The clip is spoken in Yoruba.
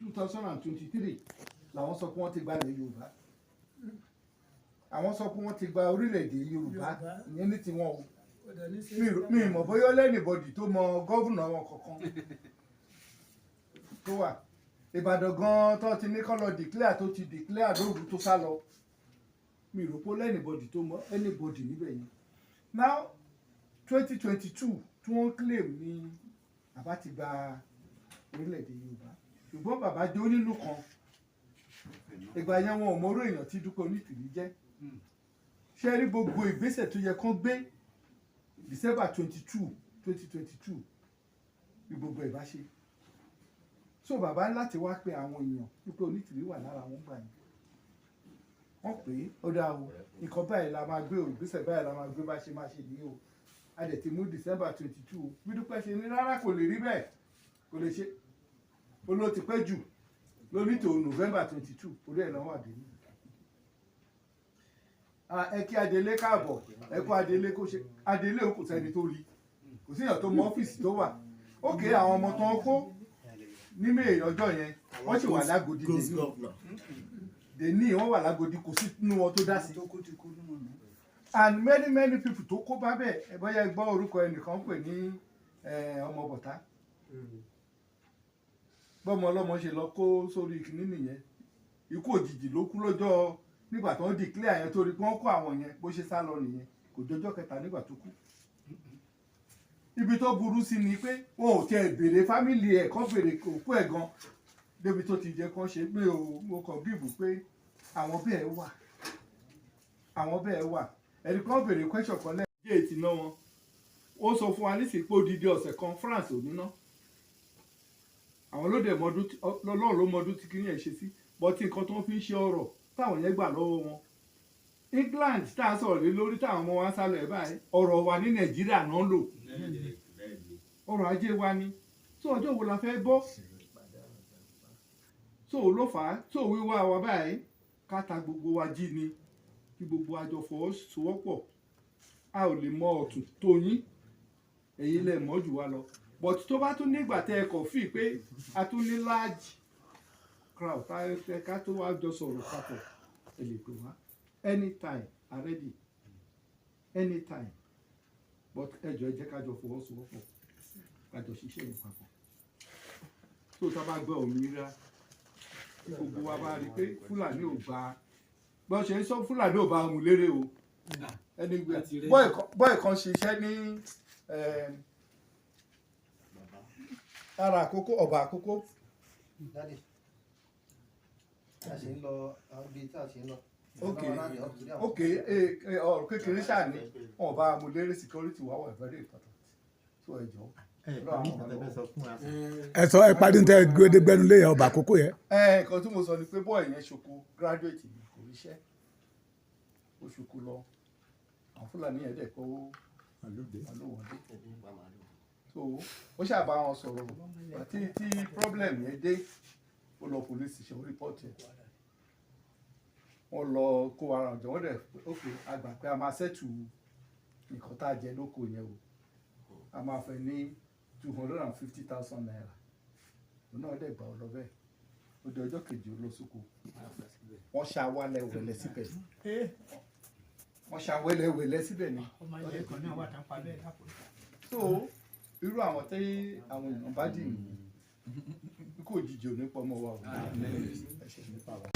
2023 làwọn sọ pé wọ́n ti gba ilẹ̀ Yorùbá. Àwọn sọ pé wọ́n ti gba orílẹ̀-èdè Yorùbá. Ìyẹn ní tiwọn o. Mi ì mọ̀ bóyá anybody tó mọ governor wọn kankan tó wà Ìbàdàn gan tó ti ní kọ́ lọ declare, tó ti declare lóru tó sá lọ. Mi rò pé anybody tó mọ anybody níbẹ̀ yẹn. Now, 2022 tí wọ́n claim ní bàbá ti gba orílẹ̀-èdè Yorùbá, ṣùgbọ́n bàbá jẹ́ onínú kan. Ìgbà yẹn, wọn ò mọ orú èèyàn tí Dúpẹ́ Onítìrí jẹ́. Ṣé rí gbogbo ìgbésẹ̀ tó yẹ kán gbé December 22, 2022 bí gbogbo ẹ̀ bá ṣe so, bàbá ní láti wá pe àwọn èèyàn. Dúpẹ́ Onítìrí wà lára wọn gbà yẹn. Wọ́n pè é, ó dáa o, nǹkan báyìí la máa gbé o, ìgbésẹ̀ báyìí la máa gbé, bá ṣe máa ṣe nìyí o. A dẹ̀ ti mú December 22 o. Bí Dúpẹ́ ṣe ní rárá, kò lè rí bẹ́ẹ̀, kò lè ṣe, ó ló ti pẹ́ jù lórí tó November 22. Orí ẹ̀ lọ́wọ́ àdé ní. Ẹ kí Adélé káàbọ̀, ẹ kó Adélé kó ṣe Adélé o. Kò sẹ́ni tó rí, kò síyàn tó mọ ọ́fíìsì tó wà. Ókè, àwọn ọmọ tó ń kó ní May ọjọ́ yẹn, wọ́n sì wà lágodi Ghost dèní governor. dèní. Wọ́n wà lágodi, kò sí nínú wọn tó dá sí. And many, many people tó kó bá bẹ́ẹ̀. Ẹ bóyá ẹ gbọ́ orúkọ ẹnìkan pè ní ọmọ bọ̀tá. Bọ́mọ ọlọ́mọ ṣe lọ kó sórí kìnní nìyẹn. Ikú òjijì ló kú lọ́jọ́ nígbà tó ń declare yẹn, torí pé wọ́n kó àwọn yẹn. Bó ṣe sá lọ nìyẹn, kò jọjọ́ kẹta nígbà tó kú. Ibi tó burú sí ni pé wọn ò tiẹ̀ béèrè family ẹ̀ kán béèrè òkú ẹ̀ gan débi tó ti jẹ́ kán ṣe pé o. Mo kàn bíbù pé àwọn bẹ́ẹ̀ wà, àwọn bẹ́ẹ̀ wà. Ẹnì kan béèrè question kan lẹ́yìn jẹ́ ètì náà. Wọn ó sọ fún wa nísìnyí pé odidi ọ̀sẹ̀ kan France ò ní ná. Àwọn ló dẹ̀ mọdún, Ọlọ́run ló mọdún tí kìíní ẹ̀ ṣe sí bọ́tí nǹkan tó ń fi ń ṣe ọrọ̀ táwọn yẹn gbà lọ́wọ́ wọn. England tá a sọ̀rọ̀ lé lórí, táwọn ọmọ wa ń sálọ ẹ̀ báyìí, ọ̀rọ̀ wa ní Nàìjíríà náà ń lò, ọrọ̀ ajé wa ni. Tó ọjọ́ wo la fẹ́ bọ́? Tó ló fà á tó wíwá wa báyìí, ká ta gbogbo wa jí ni, kí gbogbo wa jọ fọwọ́sowọ́pọ̀. A ò lè mọ ọ̀tún tó yín, ẹ̀yin lẹ mọ̀ jù wá lọ, but tó bá tún nígbà tẹ́ ẹ kọ̀ fí pé a tún ní large crowd tá ẹ ká tó wá jọ sọ̀rọ̀ papọ̀, ẹ lè pè wá anytime, are ready anytime. But ẹ jọ̀ọ́, ẹ jẹ́ ká jọ fọwọ́sowọ́pọ̀, ká jọ ṣiṣẹ́ yẹn papọ̀. Tó tá a bá gbọ́ òmìnira, tí gbogbo wa bá rí i pé Fúlàní ò gba bọ́n ṣe ń sọ, Fúlàní ò bá mu lérè o. Ẹni gbé boy kan ṣiṣẹ́ ní ara àkókò ọba àkókò. Daddy, a ṣe ń lọ ibi tí a ṣe ń lọ. Ok, ọ̀rọ̀ kékeré ṣáà ní wọn bá mu lérè. Security wa wà very important, so ẹ jọ̀ọ́. Ẹ parí nǹkan tẹ́ fẹ́ sọ fún wa. Ẹ sọ, ẹ parí tẹ gbẹdẹgbẹnu lé ọba àkókò yẹn. Ẹ nǹkan tí mo sọ ni pé boy yẹn ṣoko, graduate ni, kò ríṣẹ́, ó ṣoko lọ. Àwọn Fúlàní yẹn dẹ̀ kó màlúù wọlé. So ó ṣàbá wọn sọ̀rọ̀ tí problem yẹn dé, ó lọ police station, ó report ẹ̀. Wọ́n lọ kó ara ọ̀jọ̀, wọ́n dẹ̀ ok, a gbà pé a máa settle nǹkan tá a jẹ lóko yẹn o, a máa fẹ́ ní ₦250,000. Òun náà dẹ̀ gbà ọ lọ bẹ́ẹ̀. Ó di ọjọ́ kejì, ó lọ sóko, wọ́n ṣá wálẹ̀ wẹ̀lẹ̀ síbẹ̀, wọ́n ṣá wẹ́lẹ́wẹ̀lẹ́ síbẹ̀ ni. Ọmọ ilé kan náà wà tán pa bẹ́ẹ̀ lápò. So irú àwọn tí àwọn èèyàn bá dì nìyẹn. Ikú òjijì ò ní pọ̀ mọ́ wa o. Ẹ ṣe nípa wa.